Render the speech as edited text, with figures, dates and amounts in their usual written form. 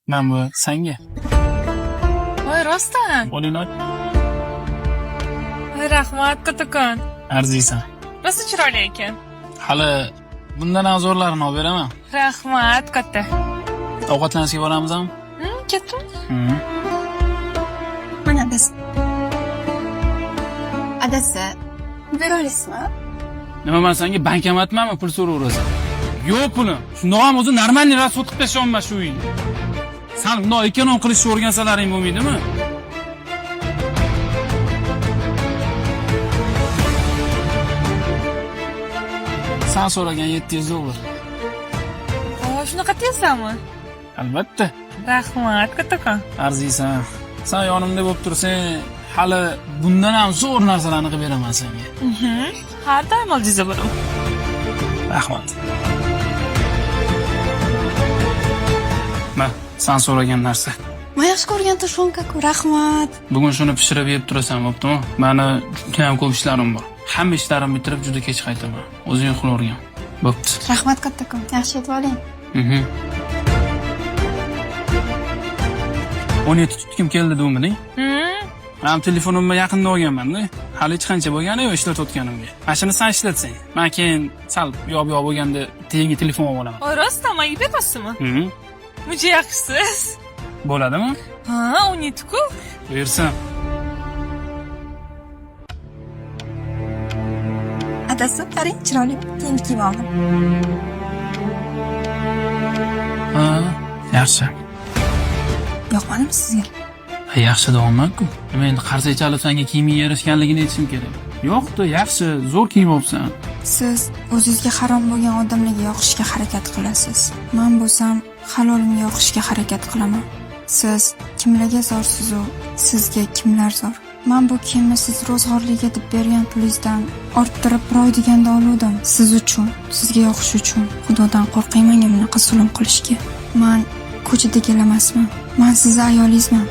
Mana bu sanga. Voy, rostdan. Qo'lingni och. Voy, rahmat kattakon. Arziysan. Rosa chiroyli ekan. Hali bundan ham zo'rlarini olib beraman. Rahmat katta. Ovqatlanishga boramizmi? Ketdim. Mana adasi. Adasi, bera olasizmi? Nima, man senga bankomatmanmi, pul so'raverasan? Yo'q pulim. Shundoq ham o'zi normalniy rasxod qilib tashlayapman shu uyni. San bundoq ekonom qilishni o'rgansalaring bo'lmaydimi? San so'ragan $700. Voy, shunaqa tezami? Albatta. Rahmat kattakon. Arziysan. San yonimda bo'lib tursang, hali bundan ham zo'r narsalarni qilib beraman senga. Har doim oldingizda bo'laman. Rahmat. Ma, san so'ragan narsa. Men yaxshi ko'rgan tushonka-ku, rahmat. Bugun shuni pishirib yeb turasan, bo'ptimi? Mani juda ham ko'p ishlarim bor. Hamma ishlarimni bitirib juda kech qaytaman. O'zing uxlavergin. Bo'pti. Rahmat kattakon. Yaxshi yetib oling. 17 tutkim keldi deganding? Men telefonimni yaqinda olganman-da. Hali hech qancha bo'lgani yo'q ishlatayotganimga. Mana shuni san ishlatsang. Men keyin sal yob-yob bo'lganda yangi telefon olib olaman. Voy, rostdan menga berasizmi? Muncha yaxshisiz. Bo'ladimi? Ha, 17-ku. Buyursin. Adasi, qarang, chiroyli yangi kiyim oldim. Ha, yaxshi. Yoqmadimi sizga? Ha, yaxshi deyapman-ku. Nima endi qarsak chalib senga kiyiming yarashganligini aytishim kerak. Yo'q-da, yaxshi, zo'r kiyim olibsan. Siz o'zingizga harom bo'lgan odamlarga yoqishga harakat qilasiz. Men bo'lsam halolimga yoqishga harakat qilaman. Siz kimlarga zorsiz-u, sizga kimlar zor? Men bu kiyimni siz ro'zg'orliga deb bergan pulingizdan orttirib bir oy deganda oluvdim. Siz uchun, sizga yoqish uchun. Xudodan qo'rqing menga bunaqa zulm qilishga. Men ko'chadagilar emasman. Men sizni ayolingizman.